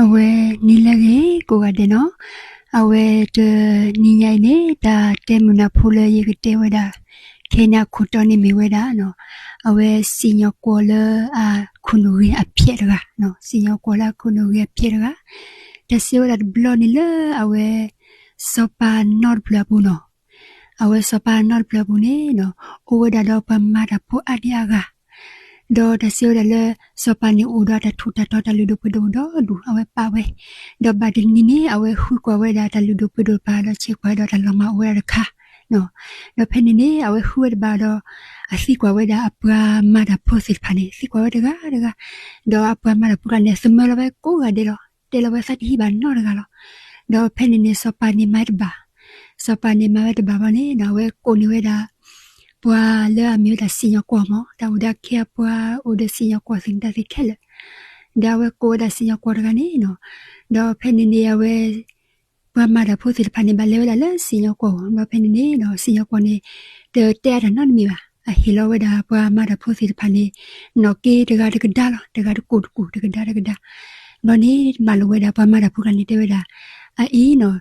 အဝဲနံၤလၢအဂ့ၤ ကိးဂၤဒဲးနီၤ, အဝဲတနံၤညါအံၤန့ၣ် တၢ်တဲမုာ်နၢ်ဖိလၢယကတဲဝဲဒၣ် ခဲအံၤန့ၣ်အခိၣ်တီန့ၣ်မ့ၢ်ဝဲဒၣ်နီၤ, အဝဲစံၣ်ညီၣ်ကွီၢ်လၢအခိၣ်နူာ်ဂ့ၤအဖျဲးတဂၤ, စံၣ်ညီၣ်ကွီၢ်လၢအခိၣ်နူာ်ဂ့ၤအဖျဲးတဂၤ, တၢ်စံးဝဲဒၣ်တဘျီန့ၣ်လၢအဝဲ စီၤပၤနီတဖျၢၣ်အပူၤနီၤ, အဝဲစီၤပၤနီတဖျၢၣ်အပူၤန့ၣ်နီၤ, အိၣ်ဝဲဒၣ်ဒီးပှၤမၤတၢ်ဖိအါဒံအါဂၤ ဒီးတၢ်စံးဝဲဒၣ်လၢ စီၤပၤန့ၣ်အိၣ်ဒီးတၢ်ထူးတၢ်တီၤ တၢ်လုၢ်ဒိၣ်ပှ့ၤဒိၣ်ဒီဒူၣ် အဝဲပာ်ဝဲ, ဒီးဘၣ်တနံၤန့ၣ် အဝဲဃုကွၢ်ဝဲဒၣ်တၢ်လုၢ်ဒိၣ်ပှ့ၤဒိၣ်တဖၣ် ဒီးဆဲးကွၢ်ဒီးတၢ်လီၤမၢ်အိၣ်ဝဲဒၣ်တခါ, ဒီးဖဲန့ၣ်န့ၣ် အဝဲဃုဝဲတဘၣ်ဒီး အသံကွၢ်ဝဲဒၣ်အပှၤမၤတၢ်ဖိသ့ၣ်တဖၣ်န့ၣ် သံကွၢ်ဝဲတဂၤတဂၤ, ဒီးအပှၤမၤတၢ်ဖိတဖၣ်န့ၣ် သမၢလီၤဝဲကိးဂၤဒဲးလီၤ, တဲလီၤဝဲသးတဟံးဘၣ်နီတဂၤလီၤ. ဒီးဖဲန့ၣ်န့ၣ် စီၤပၤန့ၣ်မၤတဘၣ်, စီၤပၤန့ၣ်မၤဝဲတဘၣ်ဘၣ်န့ၣ်နီၤ, အဝဲကိးန့ၢ်ဝဲဒၣ် ပှၤလၢအမ့ၢ်ဝဲဒၣ်စံၣ်ညီၣ်ကွီၢ်မး, တၢ်အိၣ်ဒီးအခ့အပှၤ အိၣ်ဒီးစံၣ်ညီၣ်ကွီၢ်သ့ၣ်တဖၣ်သ့ၣ်ခဲလၢာ်, ဒီးအဝဲကိးဝဲဒၣ်စံၣ်ညီၣ်ကွီၢ်တဂၤန့ၣ်နီၤ, ဒီးဖဲန့ၣ်န့ၣ် အဝဲ ပှၤမၤတၢ်ဖိသ့ၣ်တဖၣ်န့ၣ် ဘၣ်လဲၤဝဲဒၣ်လၢစံၣ်ညီၣ်ကွီၢ်, ဒီးဖဲန့ၣ်န့ၣ် စံၣ်ညီၣ်ကွီၢ်န့ၣ် တတဲအါတၢ်နီတမံၤဘၣ်, အဟ့ၣ်လီၤဝဲဒၣ်ပှၤမၤတၢ်ဖိသ့ၣ်တဖၣ်န့ၣ် နီၣ်က့တဂၤတကဒါလီၤ, တဂၤတကိၣ်တကိၣ် တကဒါတကဒါ, ဘျီန့ၣ် မၢလိာ်ဝဲဒၣ်ပှၤမၤတၢ်ဖိတဂၤန့ၣ် တဲဝဲဒၣ်, အအံၤနီၤ,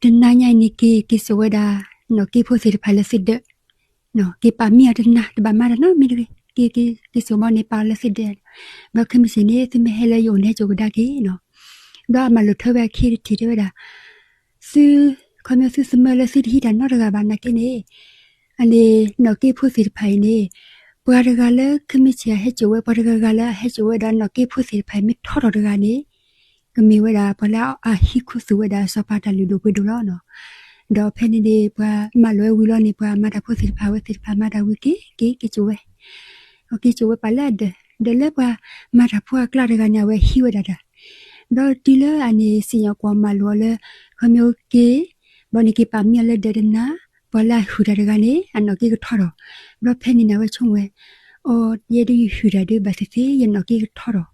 တနၤညါအံၤန့ၣ်က့ၤ က့ၤစိာ်ဝဲဒၣ် နီၣ်က့ဖိသ့ၣ်တဖၣ်လၢသုဒၢး က့ၤပာ်မံအီၤတနၤ, တဘၣ်မၤတၢ်နီတမံၤတဂ့ၤ, က့ၤက့ၤက့ၤစိာ်ဘၣ်န့ၣ် ပာ်အီၤလၢသုဒၢး, ဘျီခဲမုၢ်ဆ့ၣ်န့ၣ် သုမ့ၢ်ဟဲလၢယအိၣ်န့ၣ် ဟဲစိာ်ကဒါက့ၤနီၤ, ဘျီအမၢလိာ်ထွဲဝဲအခံတထံၣ်တဲဝဲဒၣ်, သု ခီဖျိသုသမၢလၢသုတဟံးတၢ်နီတဂၤဘၣ်နာ်က့န့ၣ်, အန့ၣ် နီၣ်က့ဖိသ့ၣ်တဖၣ်အံၤန့ၣ် ပှၤတဂၤလၢခဲမုၢ်ဆ့ၣ်အဟဲစိာ်ဝဲ ပှၤတဂၤဂၤလၢအဟဲစိာ်ဝဲဒီးနီၣ်က့ဖိသ့ၣ်တဖၣ်အံၤ မ့ၢ်ထီထီၣ်တဂၤန့ၣ် ကမ့ၢ်ဝဲဒၣ်ပှၤလၢအဟံးခူသူၣ်ဝဲဒၣ်စီၤပၤတၢ်လုၢ်ဒိၣ်ပှ့ၤဒိၣ်လီၤနီၤ. ဒီးဖဲန့ၣ်န့ၣ် ပှၤမၢလိာ်ဝဲဝံၤလီၤန့ၣ် ပှၤမၤတၢ်ဖိသ့ၣ်တဖၣ် အဝဲသ့ၣ်တဖၣ်မၤတၢ်ဝံၤက့ၤ က့ၤက့ၤစိာ်ဝဲ, က့ၤစိာ်ဝဲပာ်လၢအဒၢး, ဒီးလၢပှၤမၤတၢ်ဖိအကျါတဂၤန့ၣ် အဝဲဟံးဝဲဒၣ်တၢ်, ဒီးတုၤလၢအန့ၣ် စံၣ်ညီၣ်ကွီၢ်မၢလိာ်အီၤလၢ ခီဖျိက့ၤ ဘျီန့ၣ်က့ၤပာ်မံအီၤလၢဒၢးတနၤ, ပှၤလၢအဟုၣ်တၢ်တဂၤန့ၣ် အနီၣ်က့ကထီထီၣ်, ဘျီဖဲန့ၣ်န့ၣ် အဝဲဆိကမိၣ်ဝဲ, အိ ယဲဒၣ်ယဟုၣ်တၢ်ဒုးဘၣ်သ့ၣ်သ့ၣ် ယနီၣ်က့ကထီထီၣ်,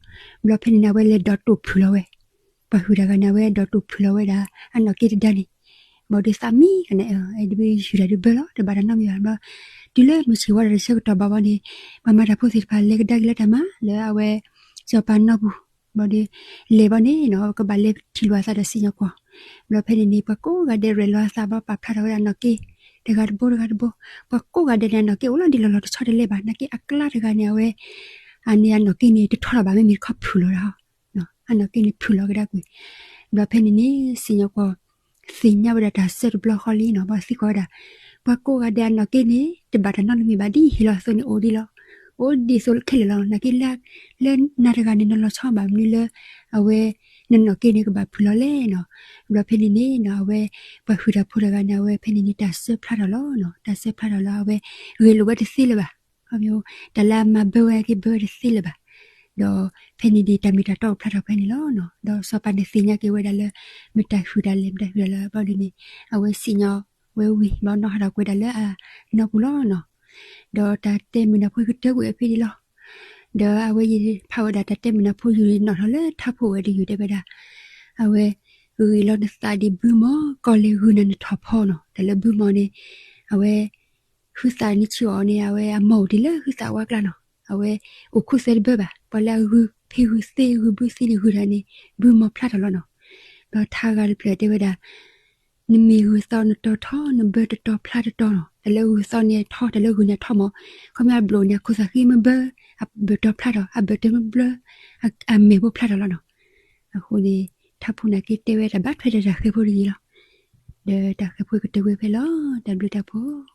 ဘျီဖဲန့ၣ်န့ၣ် အဝဲလဲၤဒိးတိာ်ဖုၣ်လီၤဝဲ, ပှၤဟုၣ်တၢ်ဂၤန့ၣ် အဝဲဒိးတိာ်ဖုၣ်လီၤဝဲဒၣ် အနီၣ်က့တဒါန့ၣ်, ဘၣ်ဒီးသးမံကနဲၣ် အဲဒၣ်ယဟုၣ်တၢ်ဒုးဘၢလီၤ တဘၣ်တၢ်နီတမံၤဘၣ်ဘျီ, တုၤလၢမုၢ်ဆ့ၣ်ဝါဒီးတဆၢကတီၢ်ဘၣ်ဘျီန့ၣ်, ပှၤမၤတၢ်ဖိသ့ၣ်တဖၣ်လဲၤကဒါက့ၤလၢတၢ်မၤလၢအဝဲ စီၤပၤနီပူၤ, ဘျီဒီး လဲၤဘၣ်န့ၣ်နီၤ ကဘၣ်လဲၤထံၣ်လိာ်အသးဒီးစံၣ်ညီၣ်ကွီၢ်, ဘျီဖဲန့ၣ်န့ၣ် ပှၤကိးဂၤဒဲးရဲၣ်လီၤအသးဘျီ ပာ်ဖျါထီၣ်ဝဲဒၣ်နီၣ်က့, တဂၤတဘိတဂၤတဘိ, ပှၤကိးဂၤဒဲးန့ၣ် အနီၣ်က့အိၣ်လီၤဒံးလီၤလီၤတဆီတလဲဘၣ် နာ်က့အကျါတဂၤန့ၣ် အဝဲ အန့ၣ်အနီၣ်က့န့ၣ် တထီထီၣ်ဘၣ် မ့မ့ၢ်တခီဖုၣ်လီၤဒၣ်ဟီ, အနီၣ်က့န့ၣ်ဖုၣ်လီၤကဒါကွံာ်, ဘျီဖဲန့ၣ်န့ၣ် စံၣ်ညီၣ်ကွီၢ် သ့ၣ်ညါဝဲဒၣ်တၢ်ဆၢတဘျီဃီလံနီၤ ဘၣ်သံကွၢ်ဝဲဒၣ်, ပှၤကိးဂၤဒဲးအနီၣ်က့န့ၣ် တဘၣ်တၢ်နီတမံၤဘၣ် ဒ်ယဟ့ၣ်လီၤအသိးန့ၣ်အိၣ်ဒံးလီၤ, အိၣ်ဒ်သိးခဲလၢာ်လီၤ နာ်က့လၢ လၢနၤတဂၤန့ၣ် နလီၤဆီဘၣ်မနုၤလၢ အဝဲ နနီၣ်က့န့ၣ်ကဘၣ်ဖုၣ်လီၤလဲၣ်နီၤ, ဘျီဖဲန့ၣ်န့ၣ်နီၤ အဝဲ ပှၤဟုၣ်တၢ်ဖိတဂၤန့ၣ် အဝဲဖဲန့ၣ်န့ၣ် တၢ်စၢဖျါထီၣ်လီၤနီၤ တၢ်စၢဖျါထီၣ်လီၤ အဝဲ ဂ့ၢ်လိာ်ဝဲတသ့လၢၤဘၣ်, ခီဖျိ တၢ်လၢအမၤဘၢဝဲက့ၤဘၢဝဲတသ့လၢၤဘၣ်, ဒီးဖဲန့ၣ်န့ၣ် တၢ်မ့ၢ်တၢ်တီအိၣ်ဖျါထီၣ်ဖဲန့ၣ်လီၤနီၤ ဒီးစီၤပၤန့ၣ်သ့ၣ်ညါက့ၤဝဲဒၣ်လၢ မတၤဟုၣ်တၢ်လဲၣ် မတၤဟုၣ်တၢ်လဲၣ် ဘျီဒ်န့ၣ် အဝဲစံၣ်ညီၣ်ဝဲဝံၤ ဘျီနီၣ်ဟးထီၣ်ကွံာ်ဒၣ်လၢအနီပူၤလီၤနီၤ, ဒီးတၢ်တဲမုာ်နၢ်ဖိကတၢၢ်ကွံာ်ဝဲဖဲဒၣ်လီၤ, ဒီးအဝဲယဖးဝဲဒၣ်တၢ်တဲမုာ်နၢ်ဖိ ယနီၣ်ထီၣ်လၢထါဖိဝဲတယုၢ်တဲဝဲဒၣ်, အဝဲ ဂ့ၢ်လီၤနသးဒ်ဘုမီၢ် ကီၢ်လဲၢ်ဂုာ်နၤနထီၣ်ဖီနီၤ တၢ်လၢဘုမီၢ်န့ၣ် အဝဲ ဟုသးနံၤဆံးအီၤန့ၣ် အဝဲအမီၢ်အိၣ်တ့ၢ်လၢဟုသးဝါကျါနီၤ အဝဲ အိၣ်ခူသူၣ်တဘၢဘၣ် ပှၤလၢအဂုာ်ဖံးဂုာ်သ့ဂုာ်ဘုသ့န့ၣ်ဂုာ်တၢ်န့ၣ် ဘုမီၢ်ဖျါထီၣ်လီၤနီၤ, ဒီးထါဂၤတဖျၢၣ်တဲဝဲဒၣ် နမ့ၢ်ဂုာ်သီနတီၤထီ နဘၢတတီၤဖျါတတီၤနီၤ တၢ်လၢဂုာ်သီန့ၣ်ထီ တၢ်လၢဂုာ်န့ၣ်ထီမီၢ် ခီဖျိအဘျိၣ်န့ၣ် အခိၣ်သးဃံမ့ၢ်ဘၢ အဘၢၣ်တီၤဖျါထီၣ် အဘၢၣ်တမ့ၢ်ဘျၢ အမဲာ်ဖိဖျါထီၣ်လီၤနီၤ, အဃိန့ၣ် ထါဖိနာ်က့တဲဝဲတၢ်ဘၣ်ထွဲဒီးတၢ်ဃဲၤဖိတယံၤလီၤ, ဒီးတၢ်ဃဲၤဖိကတၢၢ်ဝဲဖဲလီၤ တၢ်ဘျုးတၢ်ဖှိၣ်